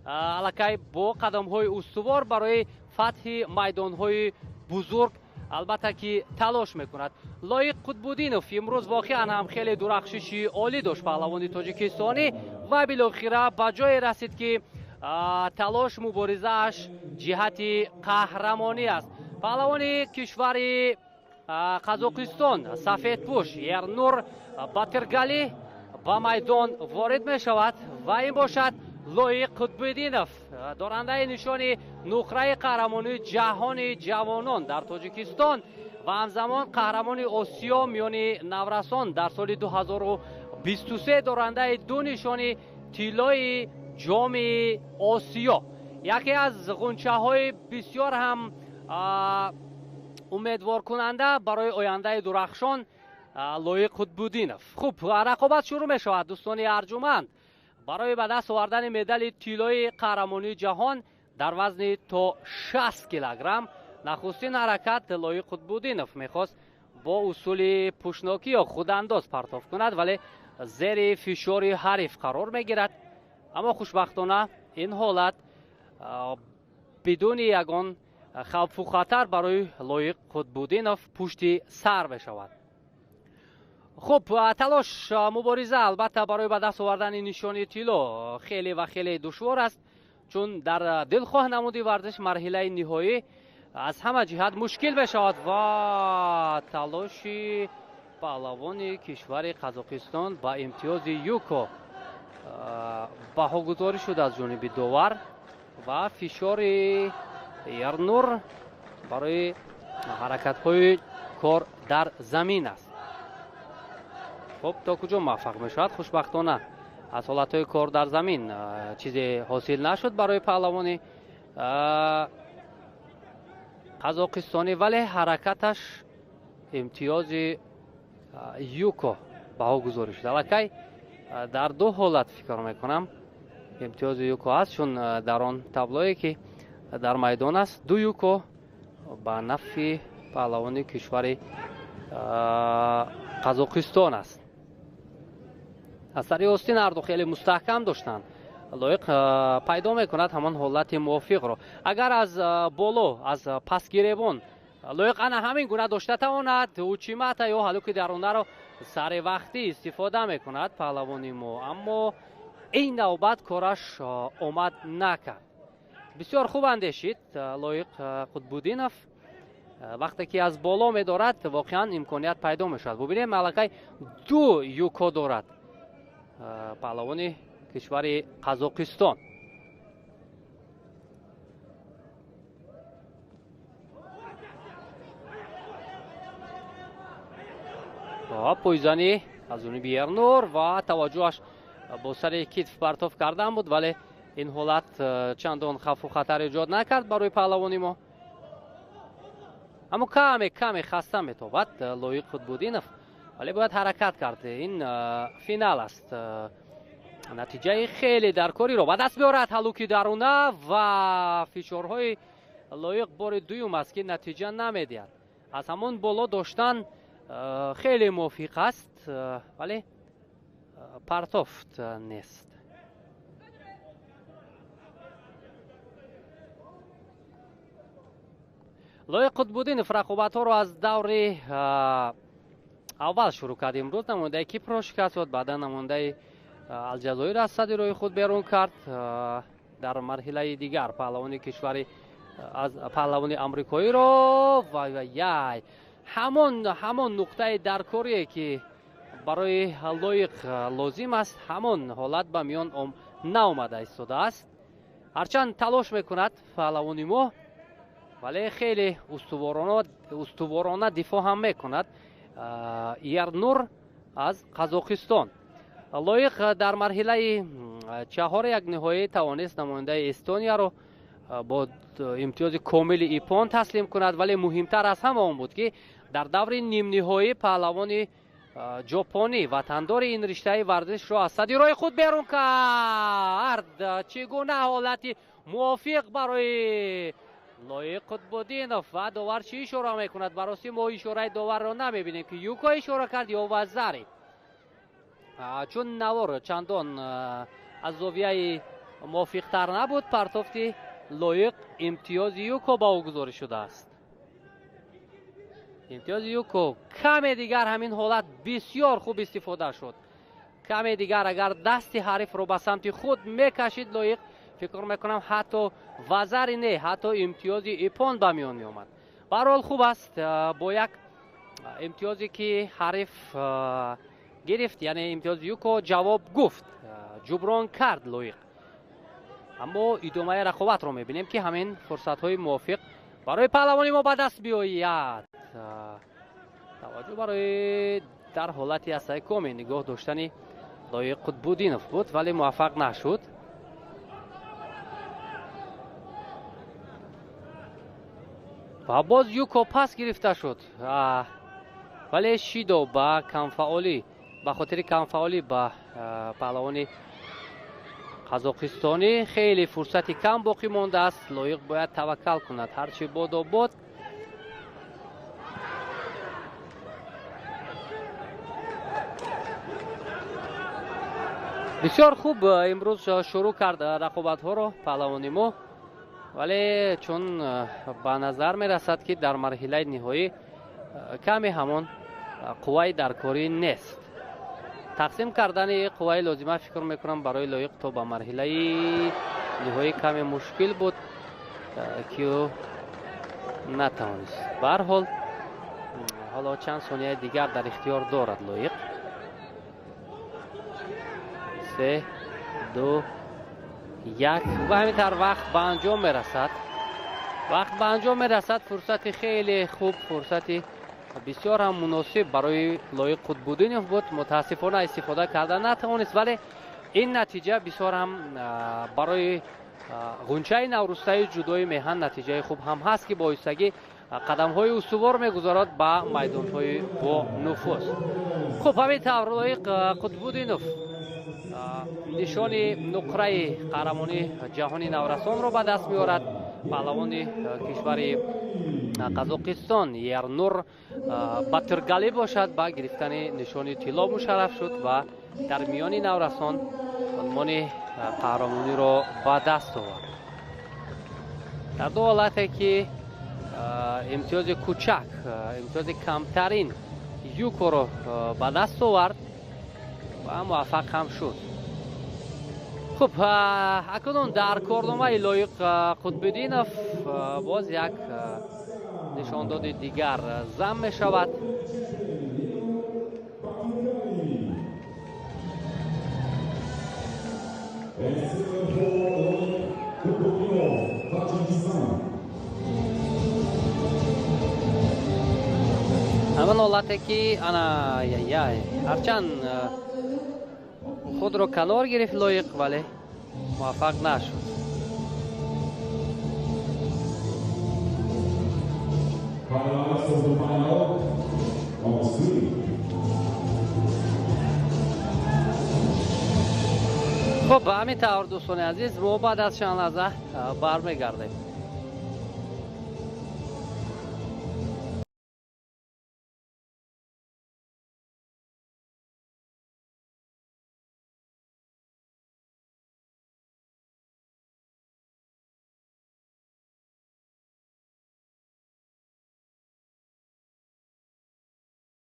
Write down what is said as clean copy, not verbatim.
Аллакай бо қадамҳои устувор барои фатҳи майдонҳои бузург албатта ки талош мекунад. Лоиқ Қутбуддинов имрӯз воқеан ҳам хеле дурахшиши олӣ дошт, паҳлавони тоҷикистонӣ, ва билохира ба ҷое расид, ки талош муборизааш ҷиҳати қаҳрамонӣ аст. Паҳлавони кишвари Қазоқистон, сафедпӯш Ернур Батиргалӣ ба майдон ворид мешавад ва ин бошад Лоиқ Қутбиддинов, дорандаи нишони нуқраи қаҳрамонии ҷаҳони ҷавонон дар Тоҷикистон ва ҳамзамон қаҳрамони Осиё миёни наврасон дар соли 2023, дорандаи ду нишони тиллои ҷоми Осиё. Яке аз ғунчаҳои бисёр ҳам умедворкунанда барои ояндаи дурахшон Лоиқ Қутбуддинов. Хуб, рақобат шурӯъ мешавад, дӯстони арҷуманд, барои ба даст овардани медали тиллои қаҳрамонии ҷаҳон дар вазни то 60 килограмм. Нахустин ҳаракат Лоиқ Қутбуддинов мехост бо усули пӯшнокӣ ё худандоз партоф кунад, вале зери фишори ҳариф қарор мегирад. Аммо хушбахтона ин ҳолат бидуни ягон хавфу хатар барои Лоиқ Қутбуддинов пушти сар мешавад. Хуб, талош мубориза албатта барои ба даст овардани нишони тилло хеле ва хеле душвор аст, чун дар дилхоҳ намуди варзиш марҳилаи ниҳоӣ аз ҳама ҷиҳат мушкил мешавад ва талоши паҳлавони кишвари Қазоқистон ба имтиёзи юко баҳогузорӣ шуд аз ҷониби довар ва фишори Ернур барои ҳаракатҳои кор дар замин аст. Хуб, то куҷо муваффақ мешавад? Хушбахтона аз ҳолатҳои кор дар замин чизе ҳосил нашуд барои паҳлавони қазоқистонӣ, вале ҳаракаташ имтиёзи юко баҳогузорӣ шуд. Аллакай дар ду ҳолат фикр мекунам имтиёзи юко аст, чун дар он таблое ки дар майдон аст, ду юко ба нафъи паҳлавони кишвари Қазоқистон аст. Аз сари остин ҳарду хеле мустаҳкам доштанд. Лоиқ пайдо мекунад ҳамон ҳолати мувофиқро. Агар аз боло, аз пасгиребон Лоиқ ана ҳамин гуна дошта тавонад, учимата ё ҳалуки дарунаро сари вақтӣ истифода мекунад паҳлавони мо, аммо ин навбат кораш омад накард. Бисёр хуб андешид Лоиқ Қутбуддинов. Вақте ки аз боло медорад, воқеан имконият пайдо мешавад. Бубинем, аллакай ду юко дорад паҳлавони кишвари Қазоқистон. Пойзанӣ аз ҷониби Ернур ва таваҷҷӯҳаш бо сари китф партоф кардан буд, вале ин ҳолат чандон хавфу хатар эҷод накард барои паҳлавони мо. Аммо каме каме хаста метобад Лоиқ Қутбуддинов, вале бояд ҳаракат кард. Ин финал аст, натиҷаи хеле даркориро ба даст биёрад. Ҳалуки даруна ва фишорҳои Лоиқ бори дуюм аст, ки натиҷа намедиҳад. Аз ҳамон боло доштан хеле мувофиқ аст, вале партофт нест. Лоиқ Қутбуддинов рақобатҳоро аз даври аввал шурӯъ кард. Имрӯз намояндаи Кипрро шикаст дод, баъдан намояндаи Алҷазоир аз сади роҳи худ берун кард. Дар марҳилаи дигар паҳлавони кишвари аз паҳлавони амрикоиро ва яй ҳамон нуқтаи даркорие ки барои Лоиқ лозим аст, ҳамон ҳолат ба миён наомада истодааст. Ҳарчанд талош мекунад паҳлавони мо, вале хеле устуворона дифоъ ҳам мекунад Ернур аз Қазоқистон. Лоиқ дар марҳилаи чаҳори як ниҳоӣ тавонист намояндаи Эстонияро бо имтиёзи комили ипон таслим кунад, вале муҳимтар аз ҳама он буд, ки дар даври нимниҳоӣ паҳлавони ҷопонӣ, ватандори ин риштаи варзишро аз сади роҳи худ берун кард. Чӣ гуна ҳолати мувофиқ барои Лоиқ Қутбуддинов! Ва довар чӣ ишора мекунад? Барости мо ишораи доварро намебинем, ки юко ишора кард ё вазари, чун навор чандон аз зовияи Мувофиқтар набуд партофти Лоиқ, имтиёзи юко ба ӯ гузориш шудааст. Имтиёзи юко. Каме дигар ҳамин ҳолат бисёр хуб истифода шуд. Каме дигар агар дасти ҳарифро ба самти худ мекашид Лоиқ, фикр мекунам, ҳатто вазари не, ҳатто имтиёзи иппон ба миён меомад. Ба ҳар ҳол, хуб аст, бо як имтиёзе ки ҳариф гирифт, яъне имтиёзи юко, ҷавоб гуфт, ҷуброн кард Лоиқ. Аммо идомаи рақобатро мебинем, ки ҳамин фурсатҳои мувофиқ барои паҳлавони мо ба даст биёяд. Таваҷҷӯҳ барои дар ҳолати асайкоми нигоҳ доштани Лоиқ Қутбуддинов буд, вале муваффақ нашуд. Ва боз юко пас гирифта шуд, вале шидо ба камфаъолӣ, ба хотири камфаъолӣ ба паҳлавони қазоқистонӣ хеле фурсати кам боқӣ мондааст. Лоиқ бояд таваккал кунад, ҳарчи бодо бод. Бисёр хуб имрӯз шурӯъ кард рақобатҳоро паҳлавони мо, вале чун ба назар мерасад, ки дар марҳилаи ниҳоӣ каме ҳамон қувваи даркорӣ нест. Тақсим кардани қувваи лозима, фикр мекунам, барои Лоиқ то ба марҳилаи ниҳоӣ каме мушкил буд, ки ӯ натавонист. Ба ҳар ҳол, ҳоло чанд сонияи дигар дар ихтиёр дорад Лоиқ. Се, ду, як ва ҳамин тавр вақт ба анҷом мерасад. Вақт ба анҷом мерасад. Фурсати хеле хуб, фурсати бисёр ҳам муносиб барои Лоиқ Қутбуддинов буд, мутаассифона истифода карда натавонист. Вале ин натиҷа бисёр ҳам барои ғунчаи наврӯстаи ҷудои меҳан натиҷаи хуб ҳам ҳаст, ки бо оҳистагӣ қадамҳои устувор мегузорад ба майдонҳои бонуфуз. Хуб, ҳамин тавр Лоиқ Қутбуддинов нишони нуқраи қаҳрамонии ҷаҳони наврасонро ба даст меорад. Паҳлавони кишвари Қазоқистон Ернур Батыргалӣ бошад, ба гирифтани нишони тилло мушарраф шуд ва дар миёни наврасон унвони қаҳрамониро ба даст овард. Дар ду ҳолате ки имтиёзи кӯчак, имтиёзи камтарин юкоро ба даст овард ва муваффақ ҳам шуд. Хуб, акнун дар корномаи Лоиқ Қутбиддинов боз як нишондоди дигар зам мешавад. Ҳамин ҳолате ки ана яй, ҳарчанд худро канор гирифт Лоиқ, вале муваффақ нашуд. Highlights of the final on screen. Хуб, ҳамин тавр, дӯстони азиз, мо баъд аз чанд лаҳза бармегардем.